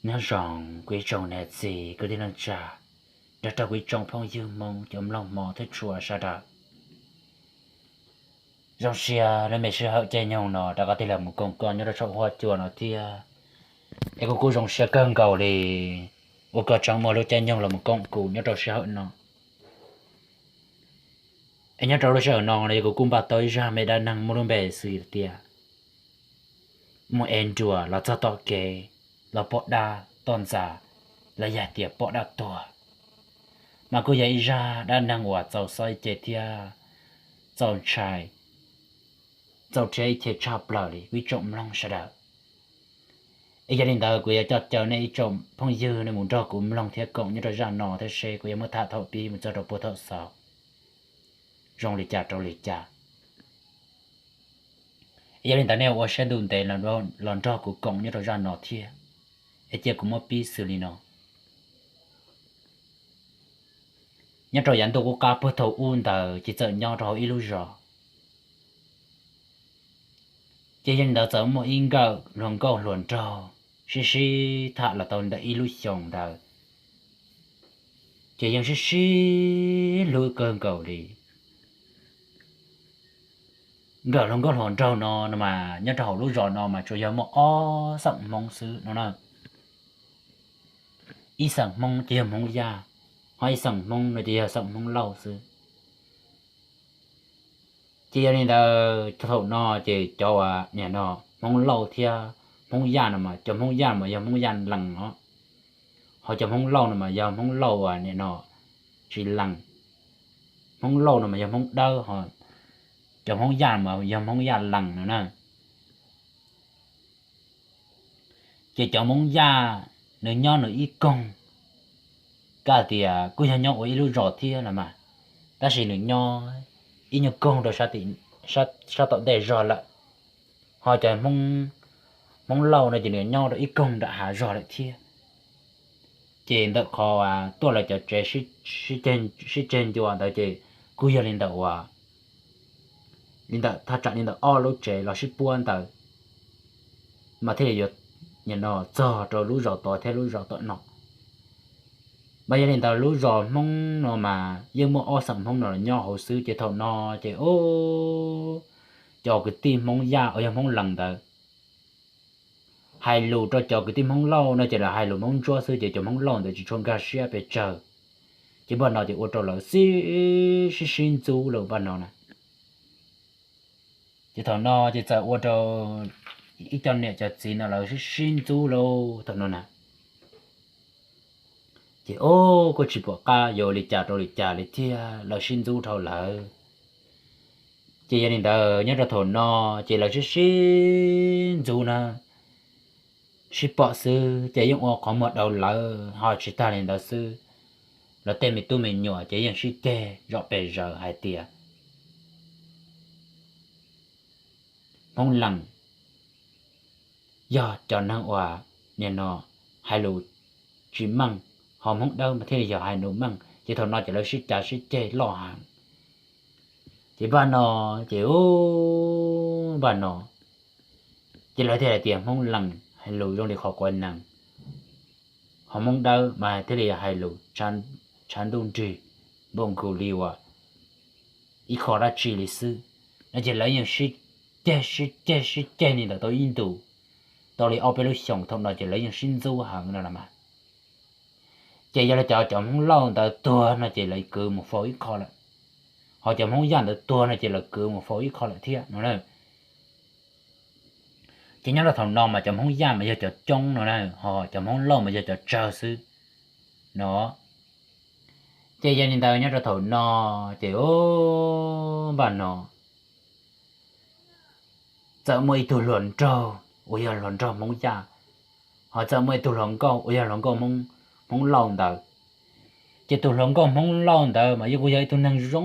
Nyob zoo kuv ib tsoom niam txiv kwv tij neej tsa, nrog rau kuv ib tsoom phooj ywg Hmoob cov mloog hmov thiab tshua sawv daws. Zoo siab lub me sij hawm caij nyoog no rov qab tig los mus koom koj nyob rau saum huab cua no thiab. Es kuv kuj zoo siab kawg nkaus li uas koj tseem muaj lub caij nyoog los mus koom kuv nyob rau sij hawm no. Es nyob rau lub sij hawm no no yog kuv kuj npaj tau ib zaj me dab neeg muaj lub npe xws tias muaj Ev Nruas los txog tom kev los pom dab toj ntxas, los yog tias pom dab tuag, mas kuj yog ib zaj dab neeg uas txaus xob ib ce thiab txaus ntshai, txaus rhiab ib ce tshaj plaws li kuv ib tsoom mloog sawv daws. Es yog li ntawd kuv yuav coj caw nej ib tsoom phooj ywg nej mus nrog kuv mloog thiab koom nyob rau zaj no thiab seb kuv yuav muab tham thaum pib mus txog rau puag thaum xaus zoo li cas rau li cas. Es yog li ntawd nej ua siab ntuj ntev los nrog kuv koom nyob rau zaj no thiab, es cia kuv muab pib xws li no. Nyob rau yav ntuj qub qab puag thaum ub ntawd ces txawm nyob rau hauv ib lub zos, ces yog li ntawd txawm muaj ib nkawm hluas nkauj hluas nraug sib sib tham los tau ntawm ib lub xyoos ntawd, ces yeej sib sib hlub kawg nkaus li. Nkawm hluas nkauj hluas nraug no no mas nyob rau hauv lub zos no mas tsuas yog muaj ob xeem Hmoob xwb no na. Ib xeem Hmoob ces yog Hmoob Yaj, ho ib xeem Hmoob no ces yog xeem Hmoob Lauj xwb. Ces yog li ntawd thaum no ces cov uas nim no Hmoob Lauj thiab Hmoob Yaj no mas cov Hmoob Yaj mas yog Hmoob Yaj lees os, ho cov Hmoob Lauj no mas yog Hmoob Lauj uas nim no tsis lees. Hmoob Lauj no mas yog Hmoob dawb, ho cov Hmoob Yaj mas yog Hmoob Yaj lees no na. Ces cov Hmoob Yaj nws nyob nws ib koog, kab tias kuj yog nyob ua ib lub zos thiab no mas, tab sis nws nyob ib nyuag koog rau sab tom ntej zog lawm. Ho cov Hmoob Lauj no ces nws nyob rau ib koog nram hav zog lawm thiab. Ces ntawm qhov tuaj lawv cov tsev sib ceg ncua ntawd ces kuj yog li ntawm uas li ntawm thaj tsam li ntawm ob lub tsev los sib puab ntawd mas thiaj li yuav txog rau lub zos tod thiab lub zos tom no. Mas yog li ntawd lub zos Hmoob no mas yeej muaj ob xeem Hmoob no los nyob hauv xwb ces thaum no ces cov kwv tij Hmoob Yaj uas yog Hmoob lees ntawd hais lus rau cov kwv tij Hmoob Lauj no ces lawv hais lus Hmoob Ntsuab xwb ces cov Hmoob Lauj ntawd tsis tshua nkag siab pes tsawg. Ces npaj no ces ua rau lawv sib sib sib ntxub lawm npaj no na. Ces thaum no ces txawm ua rau ib co niam cov txiv no lawv sib sib ntxub lauj thaum no na. Ces o, kuj tsis pom qab yuav ua li cas rau li cas li thiab, lawv sib ntxub dhau lawm. Ces yog li ntawd nyob rau thaum no ces lawv sib sib ntxub na, sib pom xwb ces yeej ua qhov muag daus lawv ho tsis tag li ntawd xwb, lawv tej me tub me nyuam ces yeej sib ceg zom pes zaws hais tias Hmoob Lees yog cov neeg uas nim no hais lus tsis meej, ho Hmoob Dawb mas thiaj li yog hais lus meej. Ces thaum no ces lawv sib cav sib ceg loj heev. Ces npaj no, ces npaj no, ces lawv thiaj hais tias Hmoob Lees hais lus zoo li qhov quav nees, ho Hmoob Dawb mas thiaj li hais lus tshav ntuj nrig npaum nkaus li uas ib qho dab tsi li xwb no. Ces lawv yeej sib ceg sib ceg sib ceg li ntawd tau ib ntus, tau li ob peb lub xyoos thaum no ces lawv yeej sib ntxub heev no los mas. Ces yog li cov cov Hmoob Lauj ntawd tuag no ces lawv kwv mus faus ib qho lawm, ho cov Hmoob Yaj ntawd tuag no ces lawv kwv mus faus ib qho lawm thiab no na. Ces nyob rau thaum no mas cov Hmoob Yaj mas yog cov coob no na, ho cov Hmoob Lauj mas yog cov tsawg xwb no. Ces yog li ntawd nyob rau thaum no, ces npaj no txawm muaj ib tug hluas nraug uas yog hluas nraug Hmoob Yaj, ho txawm muaj ib tug hluas nkauj uas yog hluas nkauj Hmoob Lauj ntawd. Ces tus hluas nkauj Hmoob Lauj ntawd mas yeej kuj yog ib tug neeg zoo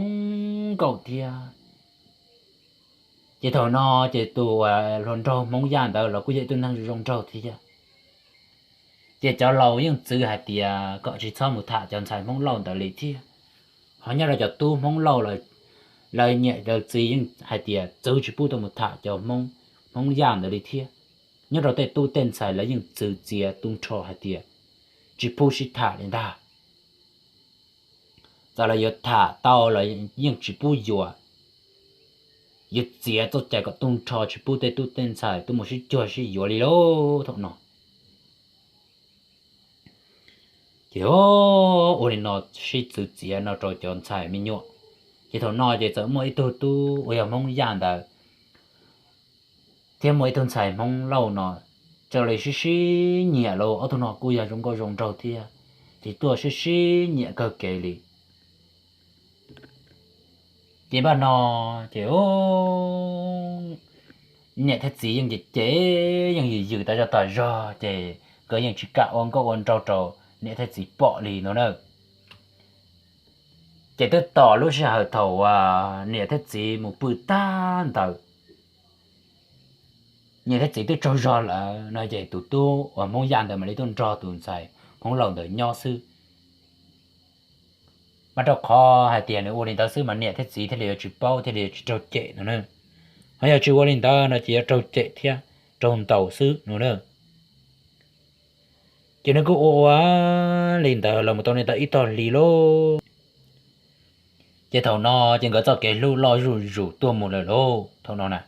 nkauj thiab. Ces thaum no ces tus hluas nraug Hmoob Yaj ntawd los kuj yog ib tug neeg zoo nraug thiab. Ces cov laus yeej txwv hais tias kom tsis txhob mus tham cov ntxhais Hmoob Lauj ntawd li thiab. Ho nyob rau cov tub Hmoob Lauj, lawv niam lawv txiv yeej hais tias txwv tsis pub tuaj mus tham cov Hmoob Yaj ntawd li thiab. nyob rau tej tub tej ntxhais lawv yeej txwv txiav tu nrho hais tias tsis pub sib tham li ntag. Txawm lawv yuav tham tau los yeej tsis pub yuav, yuav txiav txoj cai kom tu nrho tsis pub tej tub tej ntxhais tuaj mus sib cuag sib yuav li lauj thaum no. Ces ua li no sib txwv txiav no rau cov ntxhais me nyuam. Ces thaum no ces txawm muaj ib tug tub uas yog Hmoob Yaj ntawd thiab muaj ib tug ntxhais Hmoob Lauj no, raws li sib sib nyiam los ob tug no kuj yog zoo nkauj zoo nraug thiab, ces tuaj sib sib nyiam kawg kev li. Ces npaj no ces niam thiab txiv yeej cem cem, yeej yws yws tas zog tas zog, ces nkawd yeej tsis kam ua nkauj ua nraug rau niam thiab txiv pom li no na. Ces twb tom lub sij hawm thaum uas niam thiab txiv mus pw tag ntawd, niam thiab txiv twb tsaug zog lawm no ces tus tub uas Hmoob Yaj ntawd mam li tuaj nrog tus ntxhais Hmoob Lauj ntawd nyob xwb. Mas rau qhov hais tias nws ua li ntawd xwb mas niam thiab txiv thiaj li yuav tsis paub thiaj li yuav tsis raug cem no na. Ho yog tsis ua li ntawd no ces yuav raug cem thiab raug ntaus xwb no na. Ces nws kuj ua ua li ntawd los mus tau li ntawd ib tog hli lauj. Ces thaum no ces nkawd txoj kev hlub loj zuj zus tuaj mus lawm lauj thaum no na.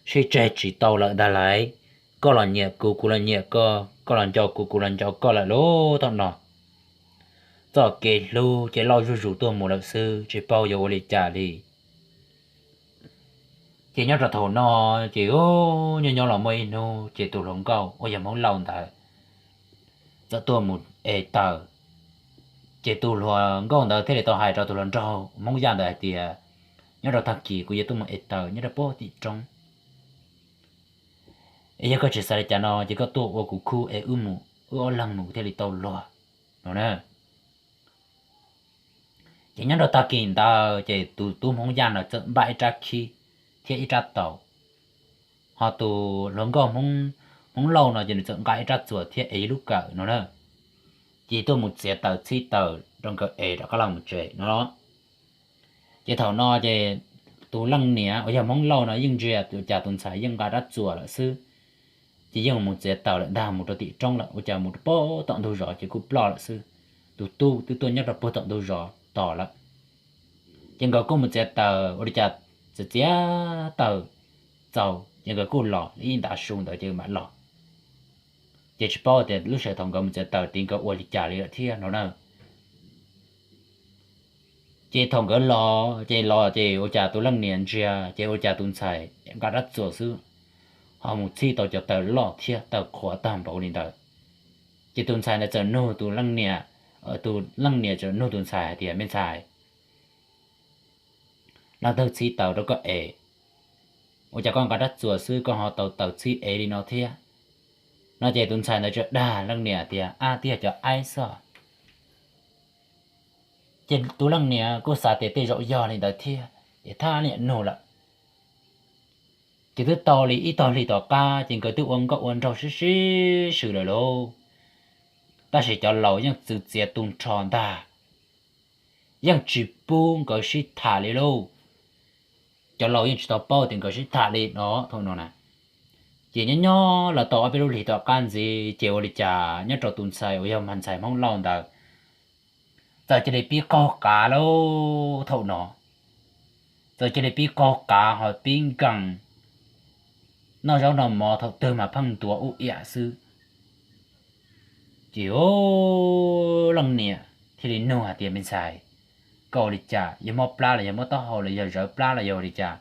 Sib tseg tsis tau lawm ntag lauj. Koj los nyiam kuv, kuv los nyiam koj, koj los nco kuv, kuv los nco koj lawm lauj thaum no. Txoj kev hlub ces loj zuj zus tuaj mus lawm xwb tsis paub yuav ua li cas li. Ces nyob rau thaum no ces nyob nyob los muaj ib hnub ces tus hluas nkauj uas yog Hmoob Lauj ntawd txawm tuaj mus es taws. Ces tus hluas nkauj ntawd thiaj li tau hais rau tus hluas nraug Hmoob Yaj ntawd hais tias, nyob rau tag kis kuv yuav tuaj mus es taws nyob rau pem tim roob, es yog koj tsis xav li cas no ces koj tuaj ua kuv khub es wb mus, wb ob leeg mus thiaj li tau luag no na. Ces nyob rau tag kis ntawd ces tus tub Hmoob Yaj no txawm npaj ib rab khib thiab ib rab taus, ho tus hluas nkauj Hmoob Lauj no ces nws txawm nqa ib rab txuas thiab es ib lub kawm no na. Ces tuaj mus txiav taws txhib taws rau nkawd es rov qab los mus tsev no. Ces thaum no ces tus leej niam uas yog Hmoob Lauj no yeej ntsia ua cas tus ntxhais yeej nqa rab txuas lawm xwb, ces yeej mus txiav taws lawm ntag, mus rau tim roob lawm, ua cas mus rau pem tom ntug zos ces kuj ploj lawm xwb. Tus tub twb tuaj nyob rau pem tom ntug zos tos lawm. Ces nkawd kuj mus txiav taws ua li cas txiav txiav taws txaus ces nkawd kuj los li ib ntav su ntawd ces mam los. Ces tsis paub tias lub sij hawm thaum nkawd mus txiav taws tid nkawd ua li cas li lawm thiab no na. Ces thaum nkawd los ces los ces ua cas tus leej niam ntsia ces ua cas tus ntxhais nqa rab txuas xwb, ho mus txhib tau cov taws loj thiab taws qhuav tag npaum li ntawd. Ces tus ntxhais ntawd txawm nug tus leej niam, tus leej niam txawm nug tus ntxhais hais tias, me ntxhais, leej twg txhib taws rau koj es? Ua cas koj nqa rab txuas xwb koj ho tau taws txhib ev li no thiab? No ces tus ntxhais ntawd txawm dag leej niam tias, ab, twb yog cov aib xwb. Ces tus leej niam kuj xav tias tej zaum yog li ntawd thiab, ces thab niam nug lawm. Ces twb tau li ib tog hli tom qab ces nkawd twb ua nkauj ua nraug sib sib swm lawm lauj. Tab sis cov laus yeej txwv txiav tu nrho ntag, yeej tsis pub nkawd sib tham li lauj. Cov laus yeej tsis tau paub tias nkawd sib tham li no thaum no na. Ces nyob nyob los tau ob peb lub hlis tom qab ntxiv ces ua li cas nyob rau tus ntxhais uas yog ntxhais Hmoob Lauj ntawd txawm cia li pib qaug qav lauj thaum no. Txawm cia li pib qaug qav ho pib nkees, noj zaub noj mov thaum twg mas pheej ntuav ub iam xwb. Ces leej niam thiaj li nug hais tias, me ntxhais, koj ua li cas, yog mob plab los yog mob taub hau los yog zawv plab los yog ua li cas?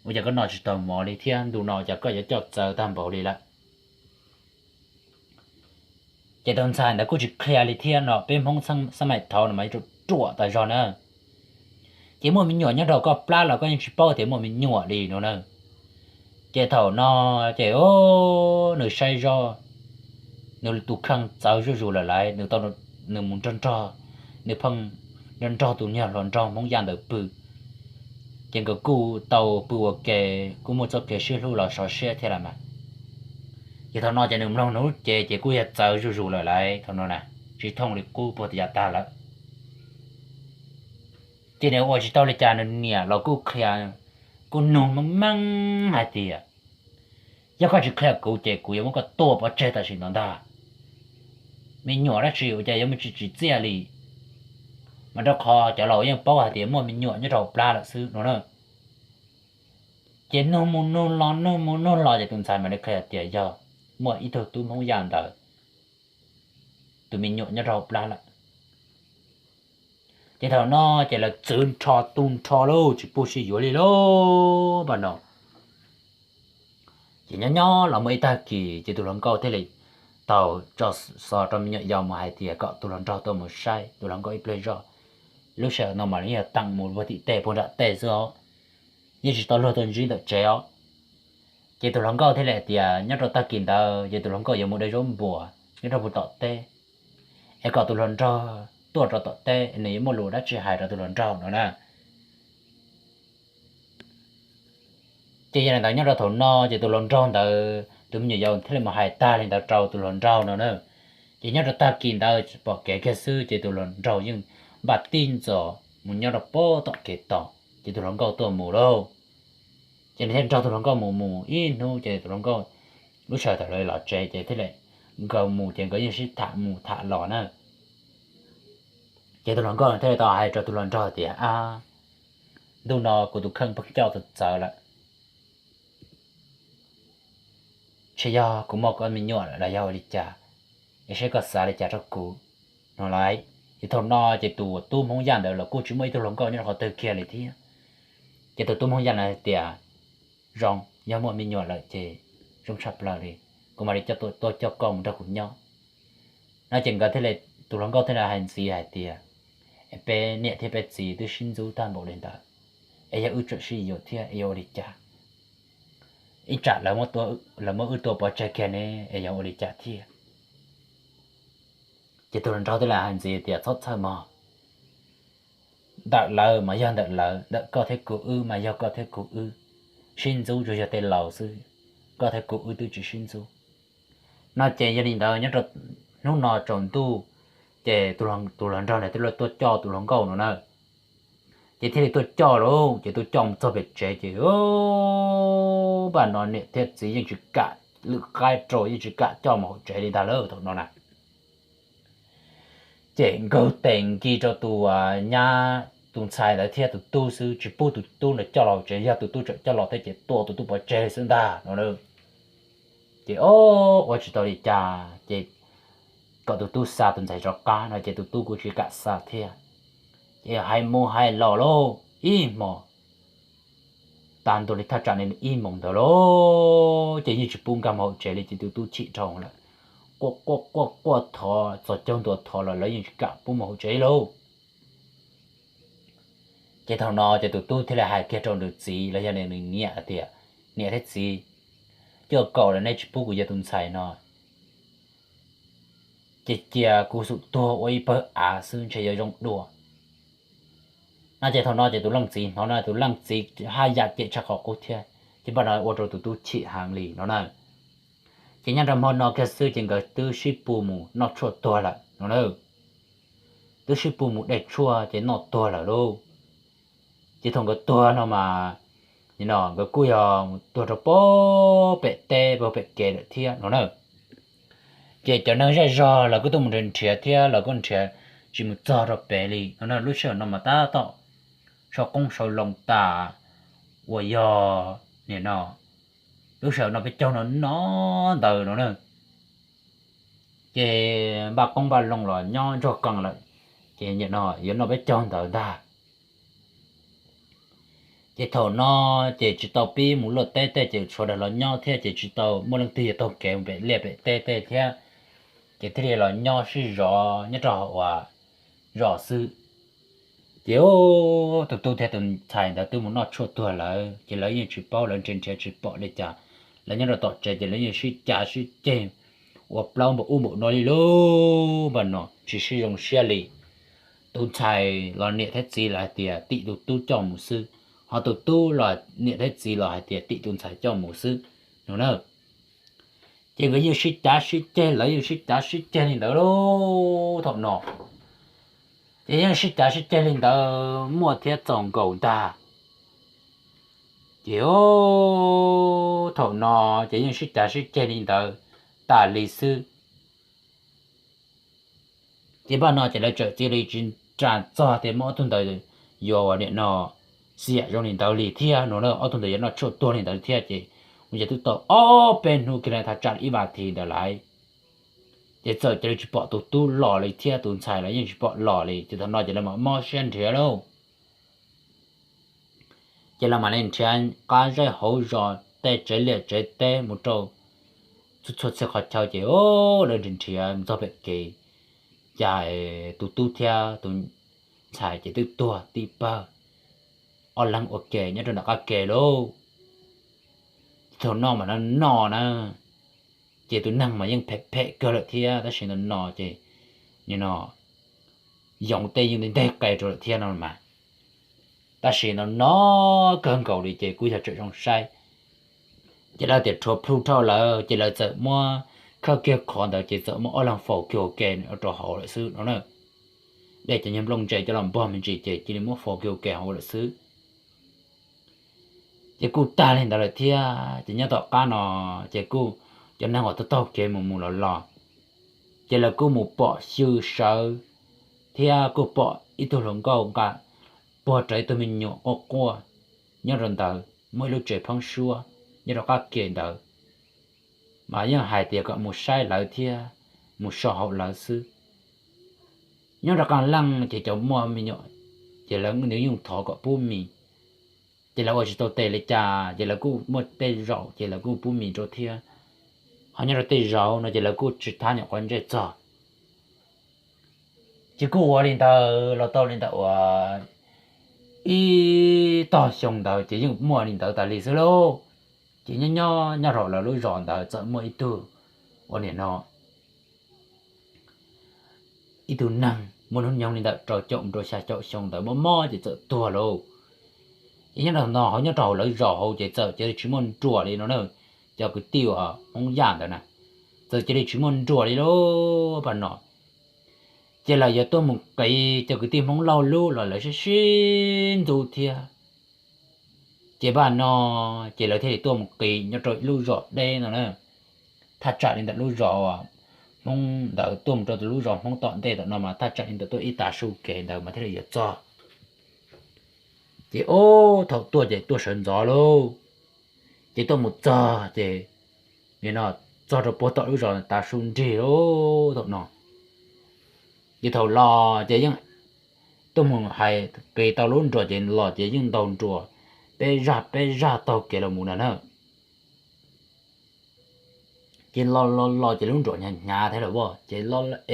Ua cas koj noj tsis tau mov li thiab ntu no cas koj yuav coj txawv tag npaum li lawm? Ces tus ntxhais ntawd kuj tsis qhia li thiab no, peb Hmoob xab maim thaud no mas ruam ruam tas zog na. Ces muaj me nyuam nyob rau koj plab los koj yeej tsis paub tias muaj me nyuam li no na. Ces thaum no ces nws saib zoj, nws tus kheej txawv zuj zus lawm lauj, nws tau, nws mus nrog nrog, nws pheej nrog nrog tus niag hluas nraug Hmoob Yaj ntawd pw. Ces nkawd kuj tau pw ua ke, kuj muaj txoj kev sib hlub los sov siab thiab lawm mas. Ces thaum no ces nws mloog nws lub cev ces kuj yog txawv zuj zus lawm lauj thaum no na, tsis thooj li qub puag ta yav tag lawm. Ces nws ua tsis tau li cas, nws niam los kuj qhia, kuj nug meej meej hais tias, Yog koj tsis qhia kuv ces kuv yuav muab koj tua pov tseg tam sim no ntag. Me nyuam dab tsi ua cas yuav muaj tsis tsim txiaj li, mas rau qhov cov laus yeej paub hais tias muaj me nyuam nyob rau hauv plab lawm xwb no na. Ces nug mus nug los nug mus nug los ces tus ntxhais mam li qhia tias yog muaj ib tug tub Hmoob Yaj ntawd tus me nyuam nyob rau hauv plab lawm. Ces thaum no ces lawv txwv nrho tu nrho lauj, tsis pub sib yuav li lauj npaj no. Ces nyob nyob los muaj ib tag kis ces tus hluas nkauj thiaj li tau tso xov rau me nyuam yaus mus hais tias kom tus hluas nraug tuaj mus saib tus hluas nkauj ib pliag zoj. Lub sij hawm no mas yeej yog teem mus puag tim tej puag nram tej xwb os, yeej tsis tau luag tuaj ntsib ntawm tsev os. Ces tus hluas nkauj thiaj li hais tias nyob rau tag kis ntawd ces tus hluas nkauj yuav mus de zaub npuas nyob rau puag tom teb, es kom tus hluas nraug tuaj rau tom teb nws yuav muaj lus dab tsi hais rau tus hluas nraug no na. Ces yog li ntawd nyob rau thaum no ces tus hluas nraug ntawd tus me nyuam yaus thiaj li mus hais tag li ntawd rau tus hluas nraug no na. Ces nyob rau tag kis ntawd pom kev kiag xwb ces tus hluas nraug yeej npaj tij ntxos mus nyob rau puag tom kev tos ces tus hluas nkauj tuaj mus lauj. Ces nws thiaj nrog tus hluas nkauj mus mus ib hnub ces tus hluas nkauj lub sij hawm thaum lawv los tsev ces thiaj li nkawd mus ces nkawd yeej sib tham mus tham los na. Ces tus hluas nkauj thiaj li tau hais rau tus hluas nraug tias, a, ntuj no kuv tus kheej pheej coj txawv txawv lawm, ntshe yog kuv muaj koj me nyuam lawm los yog ua li cas, es seb koj xav li cas rau kuv no lauj. Ces thaum no ces tus tub Hmoob Yaj ntawd los kuj tsis muaj ib tug hluas nkauj nyob rau qhov twg kiag li thiab. Ces tus tub Hmoob Yaj no hais tias, zoo, yog muaj me nyuam lawm ces zoo tshaj plaws li, kuv mam li coj tuaj coj koj mus nrog kuv nyob no. Ces nkawd thiaj li, tus hluas nkauj thiaj li hais ntxiv hais tias, es peb niam thiab peb txiv twb sib ntxub tag npaum li ntawd, es yog wb tseem sib yuav thiab es yuav ua li cas? Ib tsam lawv muab wb tua pov tseg kiag ne es yuav ua li cas thiab? Ces tus hluas nraug thiaj li hais ntxiv tias, txhob txhawj mog, ntawm lawv mas yog ntawm lawv, ntawm koj thiab kuv wb mas yog koj thiab kuv wb, sib ntxub tsuas yog tej laus xwb, koj thiab kuv wb twb tsis sib ntxub no. Ces yog li ntawd nyob rau hnub no tsaus ntuj ces tus hluas nraug ntawd thiaj li tuaj coj tus hluas nkauj no na. Ces thiaj li tuaj coj lauj, ces tuaj coj mus txog pem tsev ces npaj no niam thiab txiv yeej tsis kam, lwm qaib rau yeej tsis kam coj mus hauv tsev li ntag lauj thaum no na. Ces nkawg tes nkis rau tus nyab, tus ntxhais ntawd thiab tus tub xwb, tsis pub tus tub ntawd coj los hauv tsev, yog tus tub tseem coj los thiab ces tua tus tub pov tseg li xwb ntag no. Ces o, ua tsis tau li cas ces kom tus tub xa tus ntxhais rov qab no ces tus tub kuj tsis kam xa thiab. Ces hais mus hais los lauj, ib hmos tas ntua li thaj tsam li ib moos ntawd lauj, ces yeej tsis pub nkag mus hauv tsev li ces tus tub chim dhau lawm, quaj quaj quaj quaj thov txog caug ntua thov los lawv yeej tsis kam pub mus hauv tsev li lauj. Ces thaum no ces tus tub thiaj li hais kiag rau nws txiv los yog nws niam tias, niam thiab txiv, cuaj kaum lawm nej tsis pub kuv yuav tus ntxhais no, ces cia kuv xum tuag ua ib pawg av xwb ntshe yuav zoo dua no. Ces thaum no ces tus leej txiv hnov no tus leej txiv haj yam cem tshaj qhov qub thiab, ces npaj no ua rau tus tub chim heev li no na. Ces nyob rau hmo no kiag xwb ces nkawd twb sib pug mus noj tshuaj tuag lawm no na. Twb sib pug mus de tshuaj ces noj tuag lawm lauj. Ces thaum nkawd tuag no mas, no nkawd kuj yog mus tuag rau puag pem teb puag pem kev lawm thiab no na. Ces cov neeg zej zog lawv kuj tuaj mus nrhiav nrhiav thiab lawv kuj nrhiav tsis mus txog rau pem li no na. Lub sij hawm no mas tab tom sau qoob sau loo tas uas yog nim no lub sij hawm no peb caug no no ntawd no na. Ces npaj qoob npaj loo los nyob ntsuag qees lawm, ces nim no yuav noj peb caug ntawd ntag. Ces thaum no ces tsis tau pib mus luaj teb tej ces sawv daws los nyob thiab ces tsis tau muaj leej twg yuav taug kev mus pem liaj pem teb tej thiab. Ces thiaj li los nyob sib zov nyob rau hauv zos xwb. Ces tus tub thiab tus ntxhais ntawd twb mus noj tshuaj tuag lawm ces lawv yeej tsis paub, lawv nrhiav nrhiav tsis pom li cas. Lawv nyob rau tom tsev ces lawv yeej sib cav sib ceg ua plaub npaum ub npaum no li lauj, npaj no tsis sib zoo siab li. Tus ntxhais los niam thiab txiv lawv hais tias tim tus tub coj mus xwb, ho tus tub los niam thiab txiv los hais tias tim tus ntxhais coj mus xwb no na. Ces nkawd yeej sib cav sib ceg, lawv yeej sib cav sib ceg li ntawd lauj thaum no. Ces yeej sib cav sib ceg li ntawd muaj thiab txaus nkaus ntag. Ces thaum no ces yeej sib cav sib ceg li ntawd tas li xwb. Ces npaj no ces lawv txawm cia li tsis ras txog tias muaj ob tug ntawd yuav ua niam no xiam zoo li ntawd li thiab no, ob tug ntawd yuav noj tshuaj tuag li ntawd thiab. Ces ua cas twb tau ob peb hnub kiag li thaj tsam ib vas thiv ntawd lawm, ces txawm cia li tsis pom tus tub los li thiab tus ntxhais los yeej tsis pom los li. Ces thaum no ces lawv mam mob siab nrhiav lauj. Ces lawv mam li nrhiav qab zej hauv zos tej tsev liaj tsev teb mus rau txhua txhia qhov chaw ces lawv nrhiav nrhiav txog pem kev, cas tus tub thiab tus ntxhais ces twb tuag tib pawg, ob leeg ua ke nyob rau nram qab ke lauj. Thaum no mas no no na, ces tus neeg mas yeej phem phem kawg lawm thiab, tab sis no no ces nim no yoov tej yeej nteg qe rau lawm thiab no mas. Tab sis no no kawg nkaus li ces kuj yog tseem zoo saib. Ces lawv tias rhuav plhu dhau lawm ces lawv txawm muab khawb kiag qhov ntawd ces txawm muab ob leeg faus kiag ua ke rau hauv lawm xwb no na. Dej cov nyuag nplooj ntse coj los npog me ntsis ces cia li muab faus kiag ua ke hauv lawm xwb. Ces kuj tag li ntawd lawm thiab ces nyob tom qab no ces kuj cov neeg uas taug taug kev mus mus los los, ces lawv kuj mus pom xyw sawv thiab kuj pom ib tug hluas nkauj nqa puag rawv ib tug me nyuam quaj quaj nyob rau ntawd, muaj ib lub tsev pheeb suab nyob rau qab ke ntawd, mas yeej hais tias kom mus saib lawv thiab mus so hauv lawv xwb. Nyob rau qee leej ces cov muaj me nyuam ces lawv nws yeej thov kom pub mis, ces lawv ua tsis tau tes li cas ces lawv kuj muaj tej zaum ces lawv kuj pub mis rau thiab. Ho nyob rau tej zaum no ces lawv kuj tsis thab nyuam quav ntsej txog. Ces kuj ua li ntawd los tau li ntawd uas ib tog xyoo ntawd ces yeej muaj li ntawd tas li xwb lauj. Ces nyob nyob nyob rau lawv lub zos ntawd txawm muaj ib tug ua niam no ib tug neeg muaj hnub nyoog li ntawm rau caum mus rau xya caum xyoo ntawd mob mob ces txawm tuag lauj. Ces nyob rau no hauv nyob rau hauv lawv zos hauv ces txawm cia li tsis muaj nruas li no na, cov kwv tij uas Hmoob Yaj ntawd na, txawm cia li tsis muaj nruas li lauj. Npaj no ces lawv yuav tuaj mus qiv cov kwv tij Hmoob Lauj lub los lawv sib sib ntxub thiab. Ces npaj no ces lawv thiaj li tuaj mus qiv nyob rau ib lub zos deb no na. Thaj tsam li ntawm lub zos Hmoob ntawd tuaj mus rau tus lub zos Hmoob tom ntej tom no mas thaj tsam li ntawm tuaj ib tav su kev ntawd mas thiaj li yuav txog. Ces ub thaum tuaj ces tuaj sawv ntxov lauj, ces tuaj mus txog ces nim no txog rau puag tom lub zos tav su nrig lauj thaum no. Ces thaum los ces yeej tuaj mus hais qiv tau lub nruas ces los ces yeej ntaus nruas peb zaj peb zaj taug kev los mus na na. Ces los los los ces lub nruas hnyav hnyav thiab lawm, ces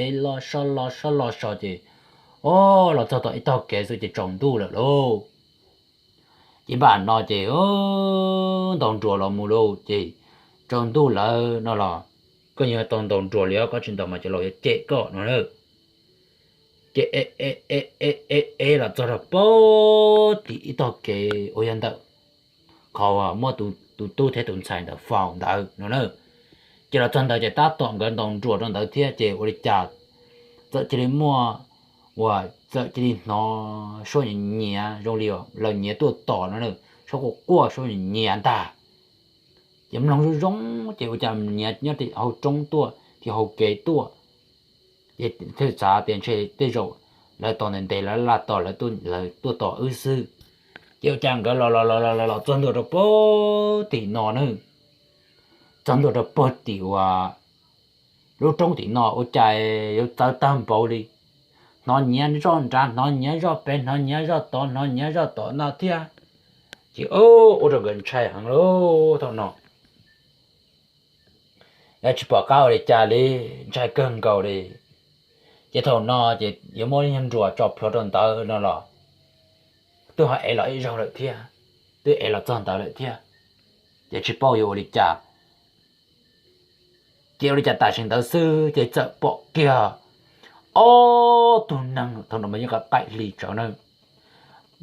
es los so los so los so ces, o, los txog tom ib tog kev xwb ces tsaus ntuj lawm lauj. Ces npaj no ces ntaus nruas los mus lauj, ces tsaus ntuj lawm no los koj yeej tau ntaus nruas li os, koj tsis ntaus mas cov laus yuav cem koj no na. Ces e e e e e los txog rau puag tim ib tog kev uas yog ntawm qhov uas muaj tus tub thiab tus ntxhais ntawd faus ntawd no na. Ces los txog ntawd ces tab tom nkawd ntaus nruas rau ntawd thiab ces ua li cas txawm cia li muaj uas txawm cia li hnov suab nyiav nyiav zoo li lawv nyiav tuaj tos no na, suab quaj quaj suab nyiav nyiav ntag. Ces mloog zoo zoo ces ua cas nyiav nyob hauv roob tuaj thiab hauv kev tuaj. Ces thiaj xav tias ntshe tej zaum lawv tos ntev ntev lawv laj tos lawv tuaj tos wb xwb. Ces ua cas nkawd los los los los los txog ntua rau puag tim no na, txog ntua rau puag tim uas lub roob tim no ua cas yuav txawv tag npaum li. Hnov nyiav zoj nrad, hnov nyiav zoj pem, hnov nyiav zoj tod, hnov nyiav zoj tom no thiab. Ces ua rau nkawd ntshai heev lauj thaum no. Yuav tsis pom qab ua li cas li, ntshai kawg nkaus li. Ces thaum no ces yuav muab nruas tso plhuav rau ntawd no los twb ho ev los ib zaug lawm thiab, twb ev los txog ntawd lawm thiab, ces tsis paub yuav ua li cas. Ces ua li cas tam sim ntawd xwb ces txawm pom kiag ob tug neeg thaum no mas yeej qaim hli tsawv na,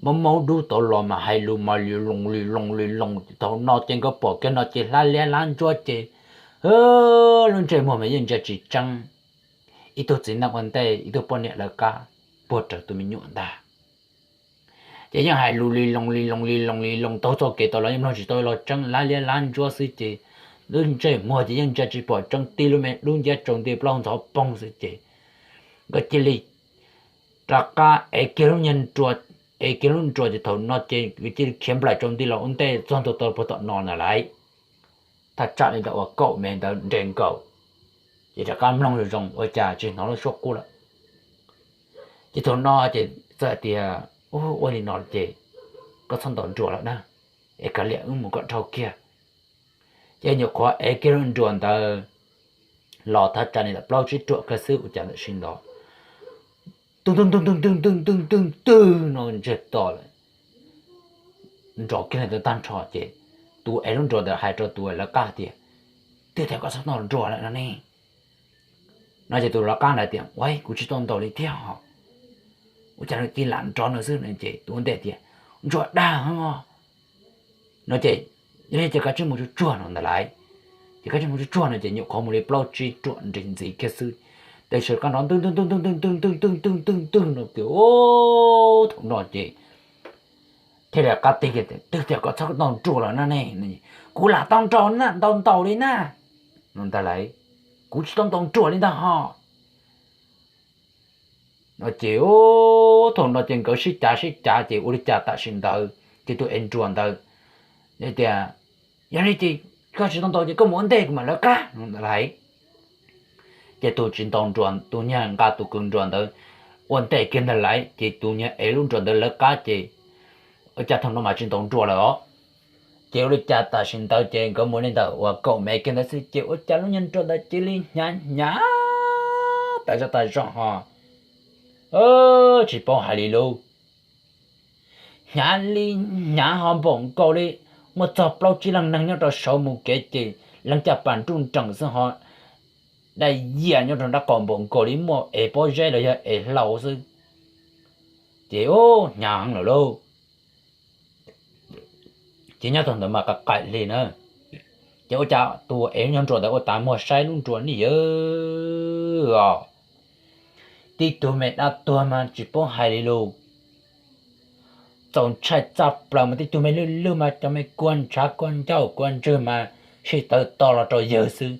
maub maub dub tod los mas hais lus mas li loo li loo li loo. Thaum no ces nkawd pom kiag no ces hlab liab hlab ntsuab ces lub ntsej muag mas yeej ntsia tsis tseeb. Ib tug txiv neej ua ntej ib tug poj niam lawv qab puag rawv tus me nyuam ntag. Ces yeej hais lus li loo li loo li loo li loo taug txoj kev tod los yeej mloog tsis tau los tseeb, lab liab lab ntsuab xwb ces lub ntsej muag ces yeej ntsia tsis pom tseeb, tib lub me dub nciab tsaus nti plaub ntxhov poog xwb ces nkawd cia li rov qab ev kiag lub nyiag nrua, ev kiag lub nrua ces thaum no ces nkawd cia li khiav nplaim tsaus nti los ua ntej txog ntua tau puag tom no na lais. Thaj tsam li ntawm uas kaum mev ntawd nres nkaus, ces rov qab mloog zoo zoo ua cas tsis hnov lub suab qub lawm. Ces thaum no ces txawm hais tias, ua li no ces koj txhob ntaus nruas lawm na, es kav liam wb mus kom dhau kiag. Ces nyuam qhuav ev kiag lub nruas ntawd los thaj tsam li ntawm plaub tsib ruam kiag xwb ua cas tam sim ntawd ntwg ntwg ntwg ntwg ntwg ntwg ntwg ntwg no ntsiag to lawm, nrov kiag li ntawd tag nrho ces tus ev lub nruas ntawd hais rau tus lawv qab tias, twb tias koj txhob ntaus nruas lawm no ne. No ces tus lawv qab ntawd tias, ua kuv tsis tau ntaus li thiab os, ua cas nws cia li lam nrov no xwb no ces tus ua ntej tias, ntsuag dag os. No ces, yog li ces kav tsij mus tsuag tsuag no ntag lauj. Ces kav tsij mus tsuag tsuag no ces nyuam qhuav mus li plaub tsib ruam nres ntxiv kiag xwb, tab sis qab nrov ntwg ntwg ntwg ntwg ntwg ntwg ntwg ntwg ntwg ntwg no ces, thaum no ces thiaj li qab teb kiag tias, twb tias koj txhob ntaus nruas lawm no ne, kuv lam tau ntaus ntaus li na, no ntag lauj, kuv tsis tau ntaus nruas li ntag hos. No ces thaum no ces nkawd sib cav sib cav ces ua li cas tam sim ntawd ces tus ev nruas ntawd tias, yog li ces koj tsis tau ntaus ces koj mus ua ntej kuv mam lawv qab no ntag lauj. Ces tus tsis ntaus nruas, tus niag nqa tus kwv nruas ntawd ua ntej kiag ntag lauj, ces tus niag ev lub nruas ntawd lawv qab ces ua cas thaum no mas tsis ntaus nruas lawm os. Ces ua li cas tam sim ntawd ces nkawd mus li ntawm uas kaum mev kiag ntawd xwb ces ua cas lub niag nruas ntawd cia li hnyav hnyav tas zog tas zog ho, tsis paub hais li lub hnyav li hnyav ho npaum nkaus li muaj txog plaub tsib leeg neeg nyob rau saud mus kev ces leej caj pas nruj nreem xwb ho dai yias nyob rau nraub qaum npaum nkaus li muaj ev pob zeb los yog ev hlau xwb. Ces hnyav heev lawm lauj. Ces nyob thaum ntawd mas qaim qaim hli na, ces ua cas tus ev lub nruas ntawd ua tas muag saib lub nruas ni yawg os, tib tug me dab tuag mas tsis paub hais li lus, txaus ntshai tshaj plaws mas tib tug me lwj lwj mas cov me kua ntshav kua ncauj kua ntswg mas sib tawv to los rau yawg xwb.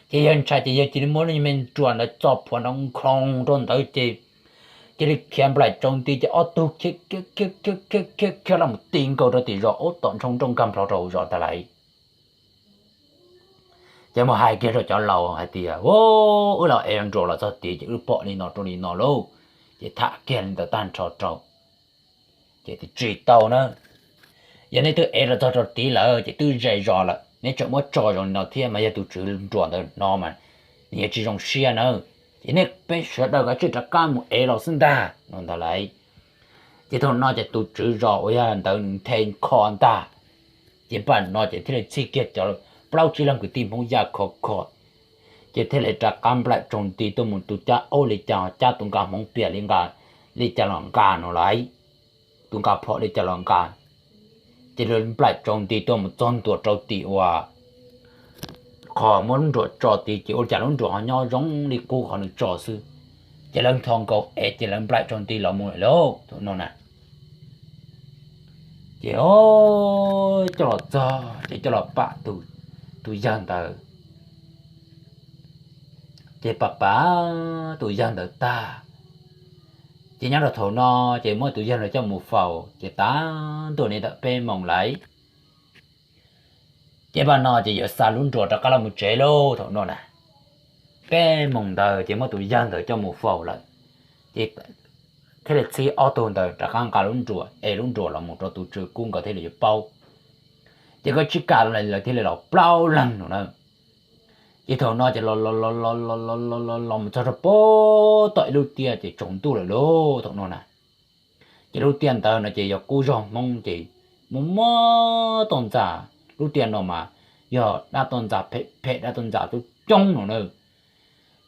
Ces yawg ntshai ces yawg cia li muab lub me nruas ntawd txo plhuav nrov nkhoo rau ntawd ces cia li khiav nplaim tsaus nti ces ob tug khiav khiav khiav khiav los mus ti nkaus rau tim zos ub tom ntshoo nroj nkag nplho rau hauv zos tas lais. Ces mus hais kiag rau cov laus hais tias, wb los ev nruas los txog tid ces wb pom li no rau li no lauj. Ces tham kiag li ntawd tag nrho rau, ces tsis tau na, yog nej twb ev los txog rau tid lawm ces twb ze zos lawm neb tseem muab tso zoo li no thiab mas yog tus tswv nruas ntawd hnov mas nws yuav tsis zoo siab na. Ces nej peb sawv daws kav tsij rov qab mus ev los xwb ntag no ntag lauj. Ces thaum no ces tus tswv zos uas yog ntawd nws nthe kho ntag. Ces npaj no ces thiaj li txhij kiag cov plaub tsib leeg kwv tij Hmoob yaj khov kho, ces thiaj li rov qab nplaim tsaus nti tuaj mus tus cab aub li cas cab, tus nqa hmoov piam li nqa li cas los nqa no lauj, tus nqa phom li cas los nqa. Ces lawv nplaim tsaus nti tuaj mus txog ntua rau tim uas qhov muab lub nruas tso tid ces ua li cas lub nruas ho nyob zoo li qub qhov nws tso xwb. Ces lawv ntho nkaus ev ces lawv nplaim tsaus nti los mus lawm lauj thaum no na. Ces coj los txog ces coj los pam tus yawg ntawd. Ces pam pam tus yawg ntawd tag, ces nyob rau thaum no ces muab tus yawg ntawd coj mus faus ces tag ntua li ntawm peb moos lauj. Ces npaj no ces yuav xa lub nruas rov qab los mus tsev lauj thaum no na. Peb moos ntawd ces muab tus yawg ntawd coj mus faus lawm, ces thiaj li txhib ob tug ntawd rov qab nqa lub nruas, ev lub nruas los mus rau tus tswv kub nkawd thiaj li yuav paub. Ces nkawd tsis kam los lawv thiaj li los plaub leeg no na. Ces thaum no ces los los los los los los los los mus txog rau pem tom ib lub tiaj ces tsaus ntuj lawm lauj thaum no na. Ces lub tiaj ntawd no ces yog qub zog Hmoob ces muaj muaj toj ntxas, lub tiaj no mas yog dab toj ntxas phem phem dab toj ntxas coob coob no na.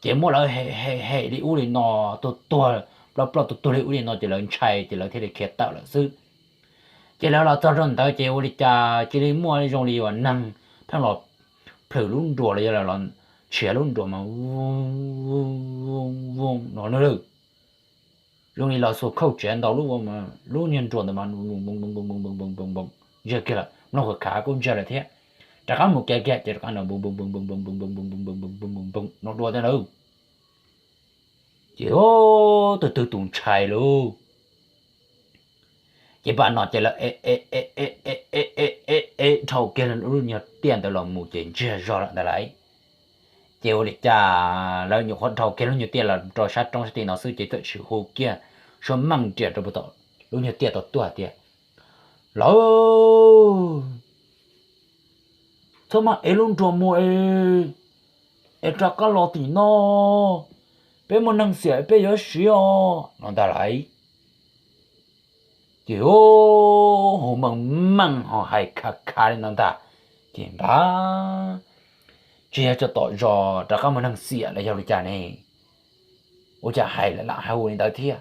Ces muab lawv hem hem hem li ub li no, tuag tuag, ploj ploj tuag tuag li ub li no ces lawv ntshai ces lawv thiaj li khiav tawm lawm xwb. Ces lawv los txog rau ntawd ces ua li cas cia li muaj zoo li uas neeg pheej los plhws lub nruas los yog los nrhiav lub nruas mas vooj vooj no na. Zoo li los xuas khauj tsev ntau lub, lub niag nruas ntawd mas ntsiag kiag lawm, mloog khav khav kuj ntsiag lawm thiab. Rov qab mus kiag kiag ces rov qab nrov dua thiab lawm. Ces tus twg tus ntshai lauj. Ces npaj no ces lawv ev dhau kiag lub nyuag tiaj ntawd los mus ces ntsiag zog lawm ntag lauj. Ces ua li cas lawv nyuam qhuav dhau kiag lub nyuag tiaj los rau sab roob sab tim no xwb ces txawm tsis hu kiag suab meej riam rau puag tom lub nyuag tiaj tau tuaj tias, Lawv, txhob maj ev lub nruas mus es, es rov qab los tim no, peb muaj neeg xiam peb yuav siv os, no ntag lauj. Ces hu meej meej ho hais khav khav li no ntag. Ces npaj, tsis yog tso tom zos rov qab muaj neeg xiam los yog li cas ne? Ua cas hais lam hais hu li ntawd thiab?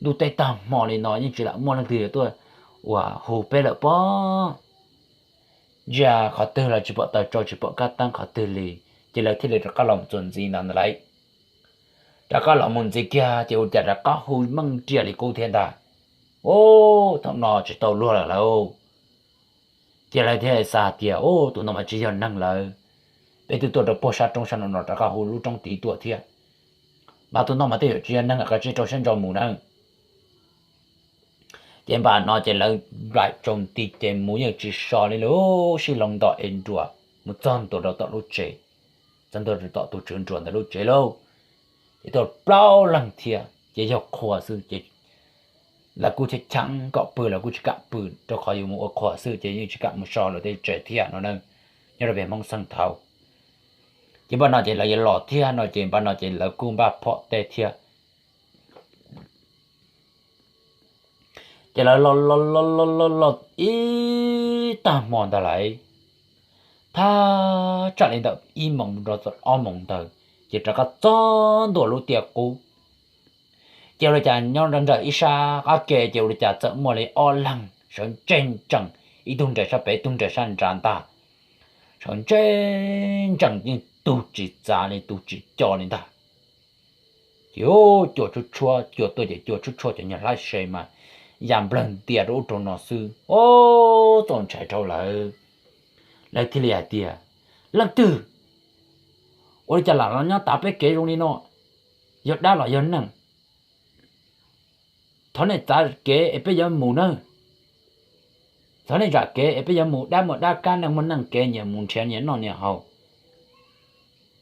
Ntuj teb tag hmo li no yeej tsis lam muaj leej twg tuaj uas hu peb lawm pob. Ntsia qhov twg los tsis pom taws tsau tsis pom kab teeb qhov twg li, ces lawv thiaj li rov qab los txuas ntxiv ntawd ntag lauj. Rov qab los mus ntxiv kiag ces ua cas rov qab hu meej riam li qub thiab ntag. Ub, thaum no tsis tau luag lawm lauj. Ces lawv thiaj xav tias, Ub, tus no mas tsis yog neeg lawm, peb twb tuaj rau puag sab roob sab no no rov qab hu lub roob tid tuaj thiab, mas tus no mas tej zaum tsis yog neeg, qab tsib rau siab ntso mus na. Ces npaj no ces lawv nplaim tsaus nti ces mus yeej tsis so li lub sij hloov nto es nruas mus txog ntua rau tom lub tsev, txog ntua rau tom tus tswv nruas ntawd lub tsev lauj. Ces tuaj plaub leeg thiab ces yog qhua xwb ces lawv kuj cheem cheem kom pw los kuj tsis kam pw rau qhov yuav mus ua qhua xwb ces yeej tsis kam mus so lawv tej tsev thiab no na, nyob rau pem Hmoob Xeeb Thau. Ces npaj no ces lawv yuav los thiab no ces npaj no ces lawv kuj npaj phom tej thiab. Ces lawv los los los los los los ib tag hmo ntag lauj, thaj tsam li ntawm ib moos rau txog ob moos ntawd ces rov qab txog ntua lub tiaj qub. Ces ua li cas nyob nrawm ib sab qab ke ces ua li cas txawm muaj li ob leeg sawv ntseg ntsees, ib tug nres sab pem ib tug nres sab nrad ntag. Sawv ntseg ntsees yeej tu tsis txav li tu tsis co li ntag. Ces cua tshuab tshuab cua tuaj ces cua tshuab tshuab cov nyuag hlab se mas ya nplawg ntias rau ub rau no xwb, ub, txaus ntshai rau lawv. Lawv thiaj li hais tias, Leej twg? Ua li cas lam los nyob tav peb kev zoo li no? Yog dab los yog neeg? Thov nej txav kev es peb yuav mus nawb. Thov nej zam kev es peb yuav mus, dab muaj dab kab, neeg muaj neeg kev, nyias mus nrhiav nyias noj nyias haus.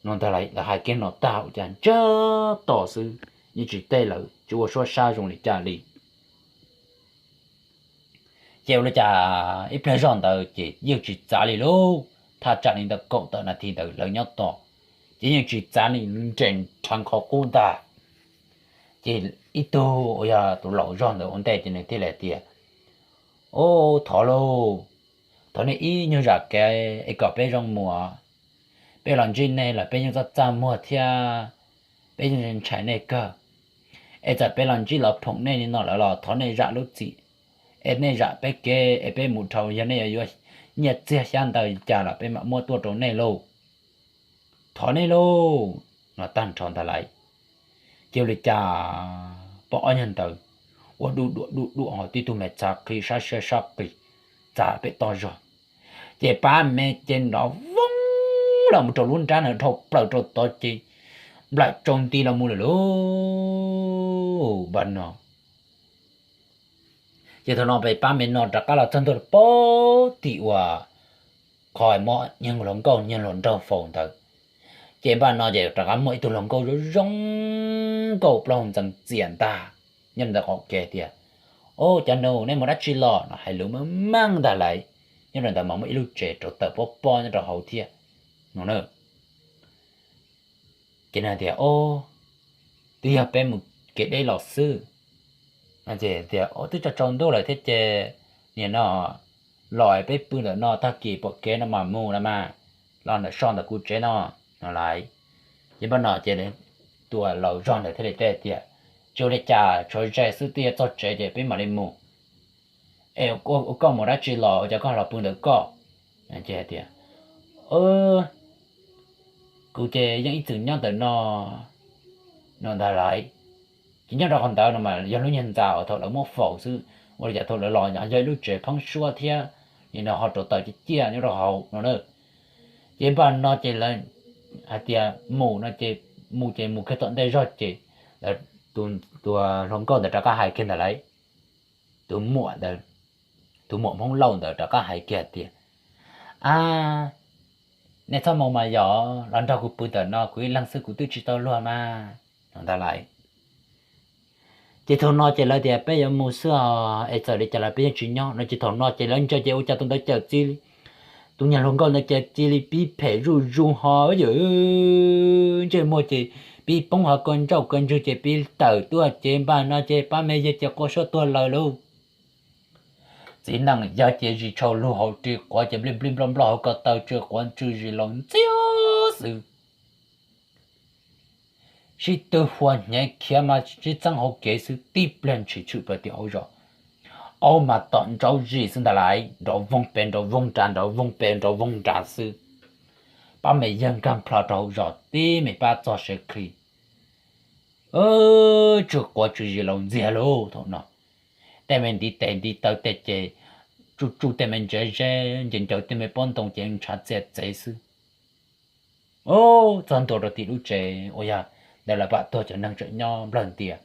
No ntag, lawv hais kiag no tag ua cas ntsiag to xwb, yeej tsis teb lawv, tsis ua suab sab zoo li cas li. Ces ua li cas ib pliag zog ntawd ces yeej tsis txav li lauj, thaj tsam li ntawm kaum tawm nas this ntawd lawv nyob tos, ces yeej tsis txav li, nres rheev qhov qub ntag. Ces ib tug uas yog tus laus zog ntawd ua ntej ces nws thiaj li tias, Ub, thov lauj, thov nej ib nyuag zam kev es kom peb zoo mus. Peb los ntsib nej los peb yeej txaj txaj muag thiab, peb yeej ntshai nej kawg. Es txawm peb los ntsib los phoom nej li no lawm los thov nej zam lub txim, es nej zam peb kev es peb mus dhau, yog nej yuav yuav nyiaj txiag xyab ntawv cas los peb mam muab tuaj rau nej lauj. Thov nej lauj, no tag nrho ntag lauj. Ces ua li cas pom ob nyuag ntawd ua du dua du dua ho tib tug me txav qhi sab siab sab qis txav pem toj zog, ces pab me ces nrov voob los mus rau lub nrab na dhau plaws rau tod ces nplaim tsaus nti los mus lawm lauj. Npaj no ces thaum no pab me no rov qab los txog ntua pem tim uas qhov mob nyiag hluas nkauj nyiag hluas nraug faus ntawd, ces npaj no ces rov qab muaj ib tug hluas nkauj zoo zoo nkauj plaub hau ntxeev txias ntag nyob ntawm qhov kev tias, Au, cov nus, nej mus dab tsi los? no hais lus meej meej ntag lauj. Nyob rau ntawd mas muaj ib lub tsev rau tawm pob pob nyob rau hauv thiab no na. Ces nws tias, Au, twb yog peb mus kev deb los xwb. Tias, Au, twb tsaus ntuj lawm thiab ces nim no los peb pw ntawm no, tag kis pom kev no mam mus los mas, los ntawm so ntawm kuv tsev no, no lauj. Ces npaj no ces tus laus zog ntawd thiaj li teb tias, Tsis ua li cas, tshuav ze xwb, twb yuav txog tsev ces peb mam li mus. Es ua koj mus dab tsi los ua cas koj los pw ntawm koj? Ces tias, Kuv ces yeej ib txwm nyob ntawm no, no ntag lauj. Ces nyob rau qhov ntawd no mas yog lub niag ntxa uas thaum lawv muab faus xwb, ua li cas thaum lawv los yog ib lub tsev pheeb suab thiab, nim no ho rau taws ciaj ciaj nyob rau hauv no na. Ces npaj no ces lawv hais tias mus no ces mus ces mus kiag tom ntej zog ces lawv, tus hluas nkauj ntawd rov qab hais kiag ntawd lauj, tus muam ntawd, tus muam Hmoob Lauj ntawd rov qab hais kiag tias, a, nej txhob mus mas yog los nrog kuv pw ntawm no kuv ib leeg xwb kuv twb tsis tau luag mas no ntag lauj. Ces thaum no ces lawv tias peb yuav mus xwb os es txawm li cas los peb yeej tsis nyob no ces thaum no ces lawv ntsia ces ua cas tus ntawd cas cia li, tus niag hluas nkauj ntawd cas cia li pib phem zuj zus ho yam ntsej muag ces pib poob ho kua ntsauj kua ntswg ces pib tawm tuaj ces npaj no ces pab me yawg ces qua suab tuag lawm lauj. Txiv neej yawg ces zis tshau lug hauv ris quav ces nplij nplij nploj nploj hauv ko taw tsw quav tsw zis laus ntxiag xwb. Sib tw hua hnyev khiav mas sib txeeb hauv kev xwb tib pliag ntshis tshwm plaws tim hauv zos. Aub mas tom ntsauv zis xwb ntag lauj, nrov voog pes nrov voog nrad nrov voog pes nrov voog nrad xwb. Pab me yawg nkag nplho rau hauv zos tib me pab txog sev khi tsw quav tsw zis laus ntxiag lauj thaum no. Tej me ntiv tes ntiv taw tej ces tsuj tsuj tej me ntsev zeb ncaws ncaws tej me pob ntoo ces ntshav txia txev xwb. Txog ntua rau tim lub tsev uas yog ntawd lawv pam tuag cov neeg tseem nyob nplawg ntias.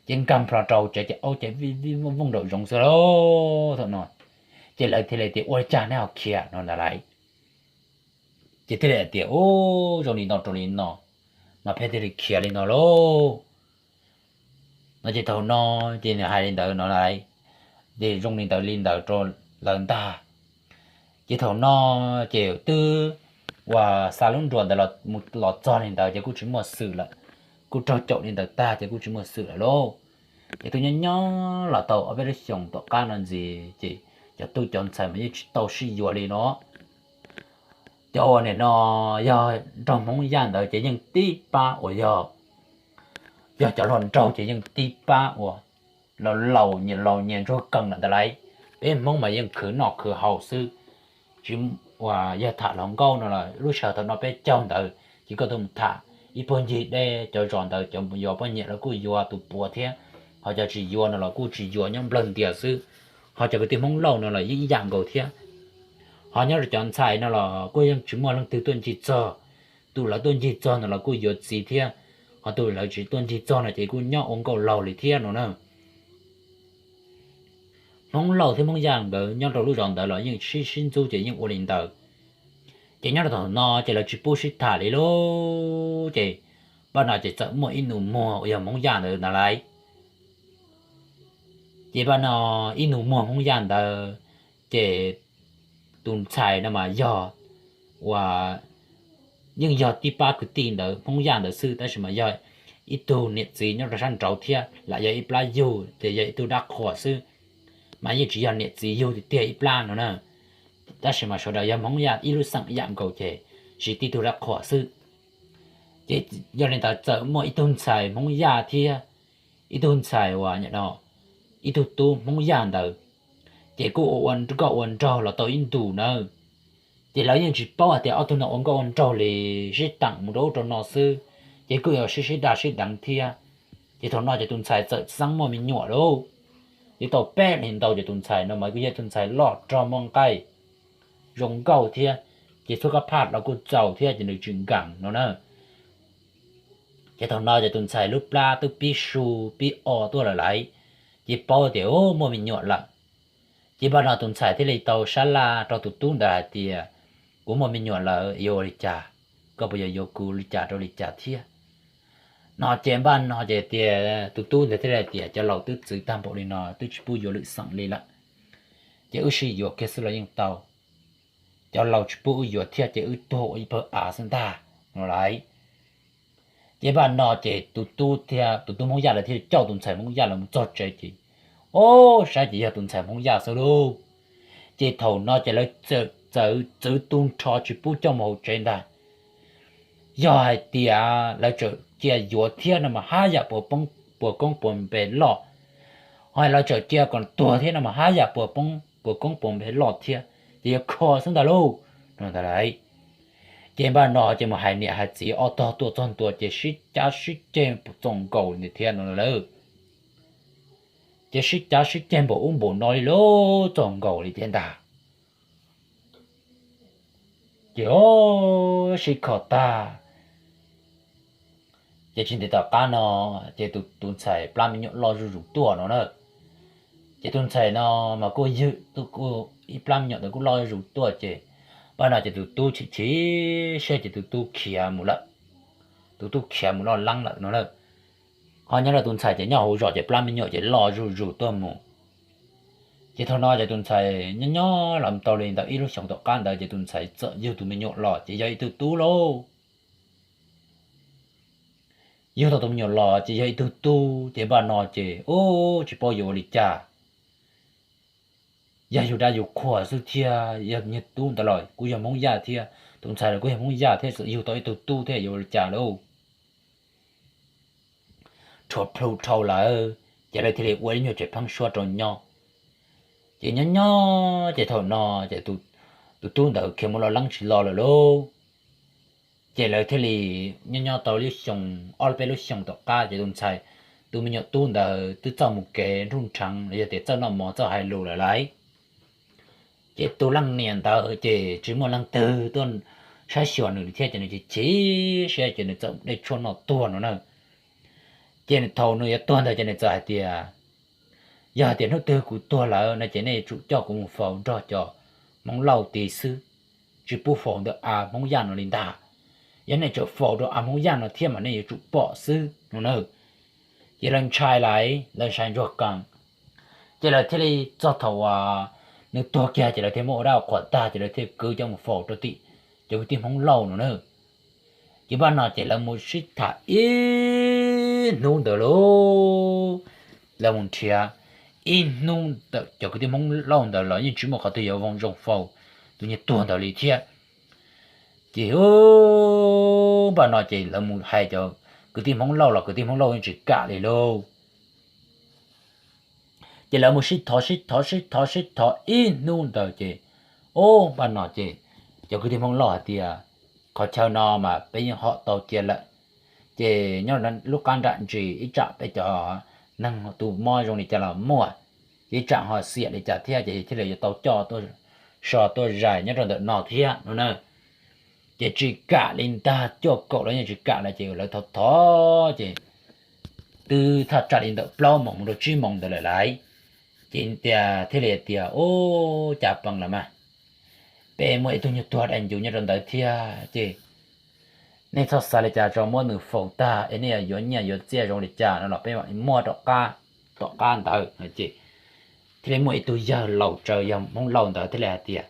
Ces nkag nplho rau tsev ces aub ces vij vij vooj vooj nraum zoov xwb lauj thaum no. Ces lawv thiaj li tias ua li cas neb ho khiav no ntag lauj. Ces thiaj li hais tias u, zoo li no rau li no mas peb thiaj li khiav li no lauj. No ces thaum no ces nws hais li ntawd no lauj, ces zoo li ntawd li ntawd rau lawv ntag. Ces thaum no ces twb uas xa lub nruas ntawd los txog li ntawd ces kuj tsis muaj xwm lawm, kuj raug caum li ntawd tag ces kuj tsis muaj xwm lawm lauj. Ces twb nyob nyob los tau ob peb lub xyoos tom qab no ntxiv ces cov tub cov ntxhais mas yeej tsis tau sib yuav li no. Cov uas nim no yog nraug Hmoob Yaj ntawd ces yeej tib pab uas yog, yog cov hluas nraug ces yeej tib pab uas laus laus nyias laus nyias ntsuag kees lawm ntawd lauj. Peb Hmoob mas yeej khwv noj khwv haus xwb. Tsis, uas yog tham hluas nkauj no los lub sij hawm thaum no peb caug ntawd ces koj tuaj mus tham ib puag ncig deb cov zos ntawd cov yuav poj niam los kuj yuav tus puav thiab, ho cov tsis yuav no los kuj tsis yuav nyob nplawg ntias xwb. Ho cov kwv tij Hmoob Lauj no los yeej ib yam nkaus thiab. Ho nyob rau cov ntxhais no los kuj yeej tsis muaj leej twg tuaj ncig txog. Tus lawv tuaj ncig txog no los kuj yuav txiv thiab, ho tus lawv tsis tuaj ncig txog no ces kuj nyob ua nkauj laug li thiab no na. Hmoob Lauj thiab Hmoob Yaj nkawd nyob rau lub zos ntawd los yeej sib sib ntxub ces yeej ua li ntawd. Ces nyob rau thaum no ces lawv tsis pub sib tham li lauj. Ces npaj no ces txawm muaj ib nus muag uas yog Hmoob Yaj ntawd ntag lauj. Ces npaj no ib nus muag Hmoob Yaj ntawd, ces tus ntxhais no mas yog uas yeej yog tib pab kwv tij ntawd Hmoob Yaj ntawd xwb tab sis mas yog ib tug niam txiv nyob rau sab nraud thiab lam yog ib plab yug ces yog ib tug dab qhuas xwb, mas yeej tsis yog niam txiv yug tiag tiag ib plab no na. Tab sis mas sawv daws yog Hmoob Yaj ib lub xeem ib yam nkaus ces tsis tib tug dab qhuas xwb. Ces yog li ntawd txawm muaj ib tug ntxhais Hmoob Yaj thiab ib tug ntxhais uas nim no ib tug tub Hmoob Yaj ntawd, ces kuj ua nkauj ua nraug los tau ib ntus nawb. Ces lawv yeej tsis paub hais tias ob tug no ua nkauj ua nraug li, sib teem mus rau ub rau no xwb, ces kuj yuav sib sib dag sib deev thiab. Ces thaum no ces tus ntxhais txawm xeeb muaj me nyuam lauj. Ces tau peb hlis ntau ces tus ntxhais no mas kuj yog tus ntxhais loj rog muaj nqaij, zoo nkauj thiab, ces txhua kab phaj los kuj txaus thiab ces nws tsis nkees no na. Ces thaum no ces tus ntxhais lub plab twb pib su pib o tuaj lawm lauj, ces paub tias muaj me nyuam lawm. Ces npaj no tus ntxhais thiaj li tau sab laj rau tus tub ntawd hais tias, kuv muaj me nyuam lawm yuav ua li cas, koj puas yuav yuav kuv li cas rau li cas thiab? No ces npaj no ces tias tus tub ntawd thiaj li hais tias cov laus twb txwv tag npaum li no twb tsis pub yuav lwm xeem li lawm. Ces wb sib yuav kiag xwb los yeej tau. Cov laus tsis pub wb yuav thiab ces wb tuag ua ib pawg av xwb ntag no lauj. Ces npaj no ces tus tub thiab tus tub Hmoob Yaj lawv thiaj coj tus ntxhais Hmoob Yaj los txog tsev ces, o, saib ces yog tus ntxhais Hmoob Yaj xwb lauj. Ces thaum no ces lawv txawm txwv tu nrho tsis pub coj mus hauv tsev ntag. Yog hais tias lawv tseem cia yuav thiab no mas haj yam puas poob puas koob puas npe loj, ho lawv tseem cia kom tuag thiab no mas haj yam puas poob puas koob puas npe loj thiab, ces yuav kho xwb ntag lauj no ntag lauj. Ces npaj no ces mus hais niam hais txiv ob tog tuaj txog ntua ces sib cav sib ceg txaus nkaus li thiab no lawm. Ces sib cav sib ceg npaum ub npaum no li lawm txaus nkaus li thiab ntag. Ces o, sib kho tag, ces tsis ntev tom qab no ces tus ntxhais plab me nyuam loj zuj zus tuaj no na. Ces tus ntxhais no mas kuj ywg, ib plab me nyuam ntawd kuj loj zuj zus tuaj ces npaj no ces tus tub chim chim siab ces tus tub khiav mus lawm. Tus tub khiav mus loj leeb lawm no na. Ho nyob rau tus ntxhais ces nyob hauv zos ces plab me nyuam ces loj zuj zus tuaj mus. Ces thaum no ces tus ntxhais nyob nyob los tau li ntawm ib lub xyoos tom qab ntawd ces tus ntxhais txawm yug tus me nyuam los ces yog ib tug tub lauj. Yug tau tus me nyuam los ces yog ib tug tub ces npaj no ces ub tsis paub yuav ua li cas. Yog yug dab yug qhua xwb thiab, yog niag tub ntawd los kuj yog Hmoob Yaj thiab, tus ntxhais los kuj yog Hmoob Yaj thiab, txawm yug tau ib tug tub thiab yuav ua li cas lauj. Rhuav plhu dhau lawm, ces lawv thiaj li ua ib nyuag tsev pheeb suab rau nyob. Ces nyob nyob ces thaum no ces tus tub ntawd khiav mus loj leeb tsis los lawm lauj. Ces lawv thiaj li nyob nyob tau lub xyoo, ob peb lub xyoos tom qab ces tus ntxhais, tus me nyuam tub ntawd twb txawj mus kev nruj nrheev los yog tias txawj noj mov txawj hais lus lawm lauj. Ces tus leej niam ntawd ces tsis muaj leej twg tuaj saib xyuas nws li thiab ces nws chim chim siab ces nws txawm dej tshuaj noj tuag no na. Ces thaum nws yuav tuag ntawd ces nws txawm hais tias, yog hais tias hnub twg kuv tuag lawm no ces nej yuav tsum coj kuv mus faus nrog cov Hmoob Lauj tid xwb, tsis pub faus ntawm av Hmoob Yaj no li ntag. Yog nej tseem faus rau av Hmoob Yaj no thiab mas nej yuav tsum pom xwb no na. Ces lawv ntshai lawm, lawv ntshai ntsuag qees. Ces lawv thiaj li txog thaum uas nws tuag kiag ces lawv thiaj muab ua dab ua qhuas tag ces lawv thiaj kwv coj mus faus rau tim cov kwv tij Hmoob Lauj no na. Ces npaj no ces lawv mus sib tham ib hnub ntawd lauj, lawv mus nrhiav ib hnub ntawm cov kwv tij Hmoob Lauj ntawd los yeej tsis muaj qhov twg yuav zoo faus tus niag tuag ntawd li thiab. Ces npaj no ces lawv mus hais cov kwv tij Hmoob Lauj los kwv tij Hmoob Lauj yeej tsis kam li lauj. Ces lawv mus sib thov sib thov sib thov sib thov ib hnub ntawd ces, o, npaj no ces cov kwv tij Hmoob Lauj hais tias, qhov chaw no mas peb yeej hom tau cia lawm, ces nyob lub qab nram ntsis ib tsam peb cov neeg tus mob zoo li cas los muaj, ces ib tsam ho xiam li cas thiab ces thiaj li yuav tau coj tuaj so tuaj zais nyob rau ntawm no thiab no na. Ces tsis kam li ntag, cuaj kaum los yeej tsis kam lawm ces lawv thov thov ces twb thaj tsam li ntawm plaub moos mus rau tsib moos ntawd lawm lauj. Ces tias thiaj li tias, ub, cas pees lawm mas, peb muaj ib tug nyuag tuag dai ncus nyob rau ntawd thiab ces nej txhob xav li cas tso, muab nws faus tag es nej yuav nyiaj yuav txiaj zoo li cas no los peb mam muab rov qab tom qab ntawd no ces thiaj li muaj ib tug yawg laus tsaws yog Hmoob Lauj ntawd thiaj li hais tias,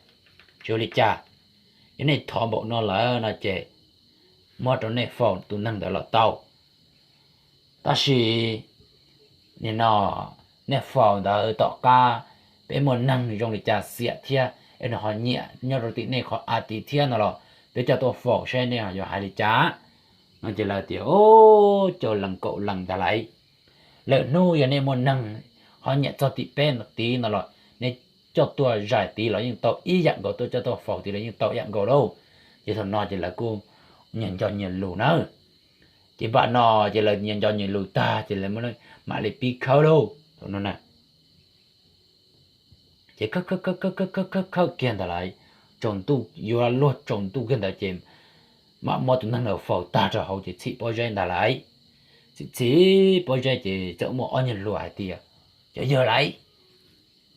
tsis ua li cas, yog nej thov npaum no lawm no ces muab rau nej faus tus neeg ntawd los tau. Tab sis nim no nej faus ntawd tom qab peb muaj neeg zoo li cas xiam thiab es nws ho nyiam nyob rau tim nej qhov av tid thiab no los peb coj tuaj faus saib nej yuav hais li cas no ces lawv tias, ub, coj lees kaum lees ntag lauj. Lwm hnub yog nej muaj neeg ho nyiam txog tim peb tid no los nej coj tuaj zais tid los yeej tau ib yam nkaus, tuaj coj tuaj faus tid los yeej tau ib yam nkaus lauj. Ces thaum no ces lawv kuj nyias nco nyias lus na. Ces npaj no ces lawv nyias nco nyias lus tag ces lawv mam li pib khawb lauj. Thaum no na ces khawb khawb khawb kiag ntawd lauj, tsaus ntuj yuav luag tsaus ntuj kiag ntawd ces mam muab tus neeg ntawd faus tag rau hauv ces txhim pob zeb ntag lauj. Txhim txhim pob zeb ces txawm muaj ob nyuag lus hais tias, cov yawg lauj,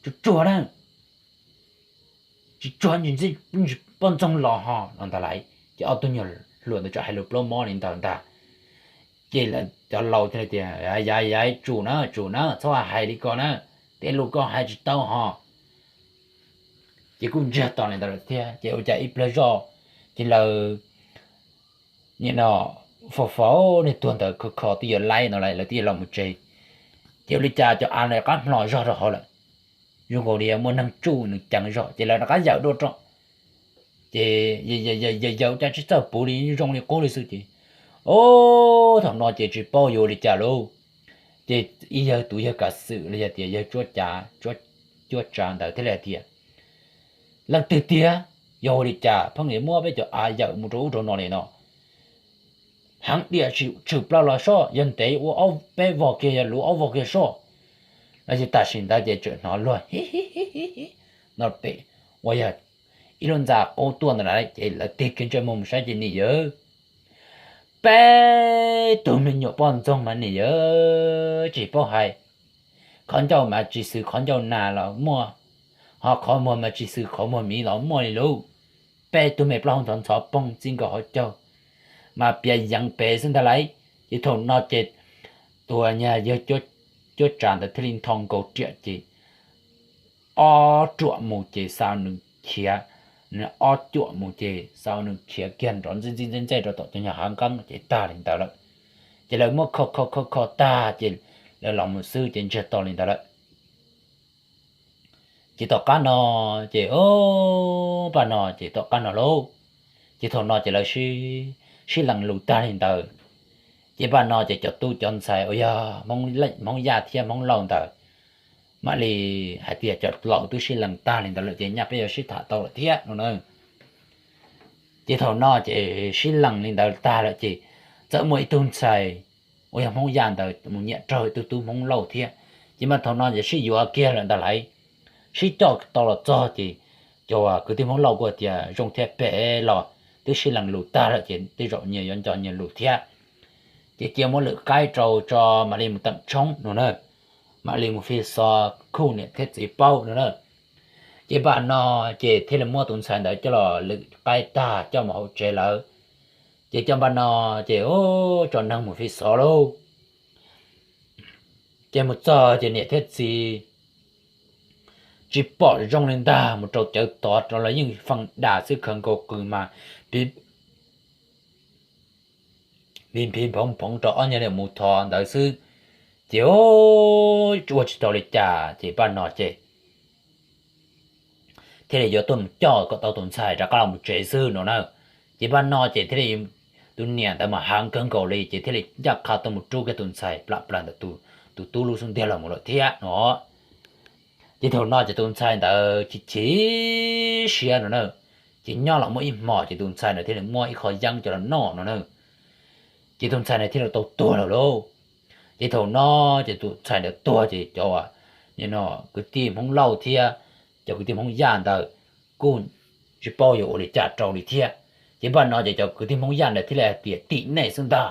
tsuag tsuag na, tsis tsuag ntsis poj ntxoog los ho no ntag lauj. Ces ob tug nyuag hluas ntawd txawm hais lus plaub mob li ntawd ntag. Ces lawv cov laus thiaj li tias, yav yav tsum na, tsum na, txhob hais li ko na, tej lus koj hais tsis tau ho. Ces kuj ntsiag to li ntawd lawm thiab ces ua cas ib pliag zoj ces lawv nim no faus faus niag tuag ntawd kho kho twb yuav laib no lawv twb yuav los mus tsev. Ces ua li cas cov av no rov qab hmlo zog rau hauv lawm, zoo nkaus li muaj neeg tsuj nws ceev zog ces lawv rov qab yawm dua rau. Ces yawm yawm cas tsis txawj puv li, zoo li qub li xwb ces, o, thaum no ces tsis paub yuav ua li cas lauj. Ces ib yawg tus yawg kav xwm los yog tias yawg cuab cav, cuab tsav ntawd thiaj li hais tias, leej twg tiag? yog ua li cas pheej yuav muab peb cov av yawm mus rau ub rau no li no? Heev diam, tshwm plaws los soj, yog ntev ua peb vog kiag, yog luv ob vog kiag soj. Los ces tam sim ntawd ces tseem hnov luag no pem, uas yog ib lub ntxa qub tuaj ntawd lawm ces lawv tig kiag ntsej muag mus saib ces nim yawg, peb tug me nyuam poj ntxoog mas nim yawg tsis paub hais, qhov ncauj mas tsis xws qhov ncauj nas los muaj, ho qhov muag mas tsis xws qhov muag miv los muaj li lauj. Peb tug me plaub hau ntxhov ntxhov poog txij nkaus hauv caug mas piav yeev pem xwb ntag lauj. Ces thaum no ces tus nyuag yawg cuab tsav ntawd thiaj li nthos nkaus riam ces ob ruam mus ces xa nws khiav, ob cuam mus ces xa nws khiav kiag nrov ntxej ntxej ntxej ntxej rau tom cov nyuag hav nqeeb ces tag li ntawd lawm. Ces lawv muab kho kho kho kho tag ces lawv los mus xwb ces ntsiag to li ntawd lawm. Ces tom qab no ces, o, npaj no ces tom qab no lauj, ces thaum no ces lawv sib lees lus tag li ntawd. Ces npaj no ces cov tub cov ntxhais uas yog Hmoob Yaj thiab Hmoob Lauj ntawd mam li hais tias cov laus twb sib lees tag li ntawd lawm ces nyaj peb yuav sib tham tau lawm thiab no na. Ces thaum no ces sib lees li ntawd tag lawm ces txawm muaj ib tug ntxhais uas yog Hmoob Yaj ntawd mus nyiam raug ib tug tub Hmoob Lauj thiab. Ces mas thaum no ces sib yuav kiag lawm ntag lauj, sib coj tau los txog ces cov kwv tij Hmoob Lauj kuj tias zoo thiab phem los twb sib lees lus tag lawm ces tej zaum nyias yuav nco nyias lus thiab. Ces cia muab lwm qaib rau tso mam li mus teem tshoob no na, mam li mus fi xov khuj niam thiab txiv paub no na. Ces npaj no ces thiaj li muab tus ntxhais ntawd coj los lwm qaib tag coj mus hauv tsev lawm. Ces cov npaj no ces tso neeg mus fi xov lauj. Ces mus txog ces niam thiab txiv tsis pom zoo li ntag, mus rau cawv tod rau los yeej feej dam xwb, khaws nkaus qws mas pib nphiv phoov phoov rau ob nyuag li mus thov ntawd xwb. Ces ua tsis tau li cas ces npaj no ces thiaj li yuav tuaj mus coj kom tau tus ntxhais rov qab los mus tsev xwb no na. Ces npaj no ces thiaj li tus niam ntawd mas heev kawg nkaus li ces thiaj li ncaj qha tuaj mus rub kiag tus ntxhais plam plaws ntawm tus tub lub xub ntiag los mus lawm thiab no. Ces thaum no ces tus ntxhais ntawd chim chim siab no na, ces nyob los muaj ib hmos ces tus ntxhais ntawd thiaj li muab ib qho yeeb coj los noj no na. Ces tus ntxhais ntawd thiaj li tau tuag lawm lauj. Ces thaum no ces tus ntxhais ntawd tuag ces cov kwv tij Hmoob Lauj thiab cov kwv tij Hmoob Yaj ntawd kuj tsis paub yuav ua li cas rau li thiab. Ces npaj no ces cov kwv tij Hmoob Yaj ntawd thiaj li hais tias tim nej xwb ntag,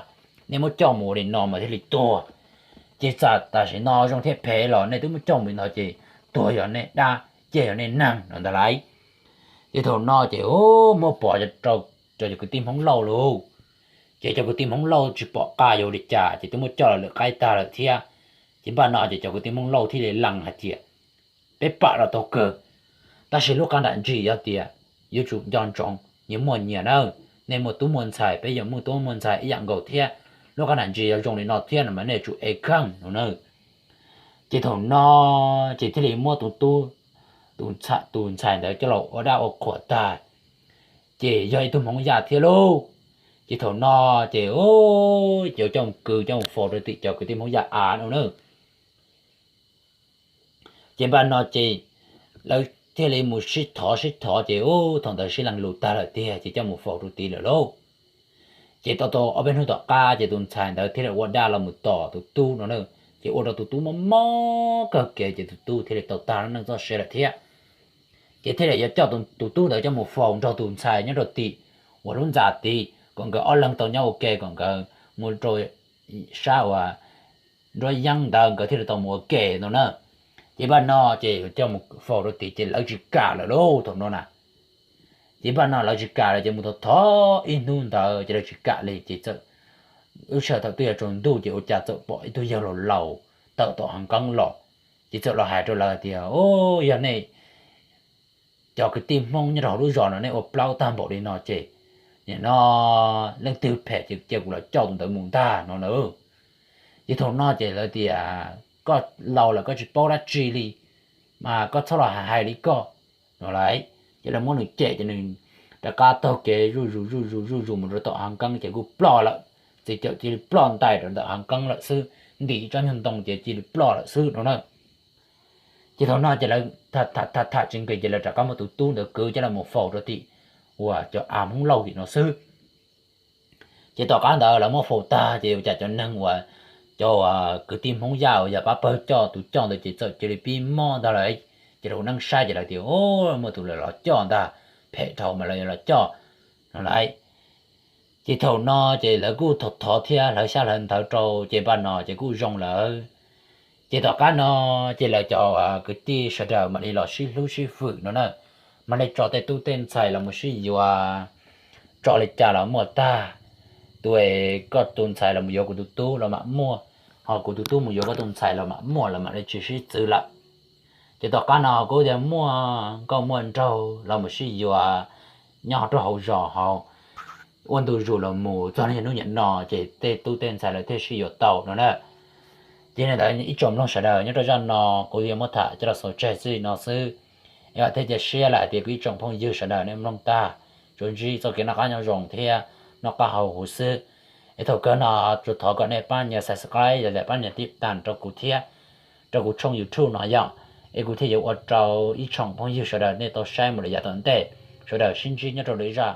nej muab coj mus ua li no mas thiaj li tuag. Ces txawm tam sim no zoo thiab phem los nej twb muab coj mus li no ces tuag yog nej dab, ciaj yog nej neeg no ntag lauj. Ces thaum no ces muab pov rau cov kwv tij Hmoob Lauj lauj. Ces cov kwv tij Hmoob Lauj tsis pom qab yuav ua li cas ces twb muab coj los lwm qaib tag lawm thiab. Ces npaj no ces cov kwv tij Hmoob Lauj thiaj li lees hais tias peb pam los tau kawg, tab sis lub qab nram ntsis yog tias yuav tsum nco ntsoov nyias muaj nyias na, nej muaj tub muaj ntxhais peb yuav muaj tub muaj ntxhais ib yam nkaus thiab. Lub qab nram ntsis yog zoo li no thiab no mas nej tsum ev kheej no na. Ces thaum no ces thiaj li muab tus tub, tus ntxhais ntawd coj los ua dab ua qhuas tag, ces yog ib tug Hmoob Yaj thiab lauj. Ces thaum no ces yuav coj mus kwv coj mus faus rau tim cov kwv tij Hmoob Yaj av no na. Ces npaj no ces lawv thiaj li mus sib thov sib thov ces thaum ntawd sib lees lus tag lawm tiag ces coj mus faus rau tid lawm lauj. Ces tau tau ob peb hnub tom qab ces tus ntxhais ntawd thiaj li ua dab los mus tom tus tub no na. Ces ua rau tus tub mob mob kawg kev ces tus tub thiaj li tau tag lub neej txoj sia lawm thiab. Ces thiaj li yuav coj tus tub ntawd coj mus faus nrog tus ntxhais nyob rau tim uas lub ntxa tid kom nkawd ob leeg tau nyob ua ke kom nkawd mus rau sab uas nruab yeeb ntawd nkawd thiaj li tau mus ua ke no na. Ces npaj no ces coj mus faus rau tid ces lawv tsis kam lawm lauj thaum no na. Ces npaj no lawv tsis kam lawm ces mus thov thov ib hnub ntawd ces lawv tsis kam li ces txawm, lub sij hawm thaum twb yuav tsaus ntuj ces ua cas txawm pom ib tug yawg laus laus tawm tom hav nqeeb los. Ces txawm los hais rau lawv tias, Yog nej cov kwv tij Hmoob nyob rau hauv lub zos no nej ua plaub tag npaum li no ces nim no leej twg phem ces cia kuv los coj tus ntawd mus ntag no na. Ces thaum no ces lawv tias, Koj laus lawm koj tsis paub dab tsi li, mas koj txhob los hais hais li koj no lauj. Ces lawv muab nws cem ces nws rov qab taug kev zuj zus zuj zus zuj zus mus rau tom hav nqeeb ces kuj ploj lawm. Txiv cawm cia li ploj ntais rau ntawm hav nqeeb lawm xwb, ntim tsob nyuag ntoo ces cia li ploj lawm xwb no na. Ces thaum no ces lawv tham tham tsis nqis ces lawv rov qab muab tus tub ntawd kwv coj los mus faus rau tim uas cov av Hmoob Lauj tim no xwb. Ces tom qab ntawd lawv muab faus tag ces ua cas cov neeg uas, cov uas kwv tij Hmoob Yaj uas yog pab pawg coj tus coj ntawd ces txawm cia li pib mob ntag lawm. Ces rau neeb saib ces lawv tias, o, muaj tus lawv los coj ntag, phem dhau mas lawv yuav los coj no lawm. Ces thaum no ces lawv kuj thov thov thiab hlawv xyab hlawv ntawv rau ces npaj no ces kuj zoo lawm. Ces tom qab no ces lawv cov kwv tij sawv daws mam li los sib hlub sib fwm no na, mam li tso tej tub tej ntxhais los mus sib yuav, tso li cas los muaj tag. Tus, koj tus ntxhais los mus yuav kuv tus tub los mam muaj, ho kuv tus tub mus yuav koj tus ntxhais los mam muaj, los mam li tsis sib txwv lawm. Ces tom qab no kuj tias muaj nkauj muaj nraug los mus sib yuav nyob rau hauv zos hauv, ua ntu zus los mus txog niaj hnub niam no ces tej tub tej ntxhais lawv thiaj sib yuav tau no na. Ces ntawd ib tsoom mloog sawv daws nyob rau zaj no kuv yuav muab tham coj los xaus tseg txij no xwb. Es vam thiab cia siab lawm hais tias kuv ib tsoom phooj ywg sawv daws nej mloog tag, tsuas ntsib txoj kev noj qab nyob zoo thiab noj qab haus huv xwb. Es thaum kawg no tsuas thov kom nej pab nias subscribe los yog pab nias tib tas rau kuv thiab, rau kuv tshooj YouTube no yom, es kuv thiaj yuav ua rau ib tsoom phooj ywg sawv daws nej tau saib mus lawm yav tom ntej. Sawv daws sib ntsib nyob rau lwm zaj.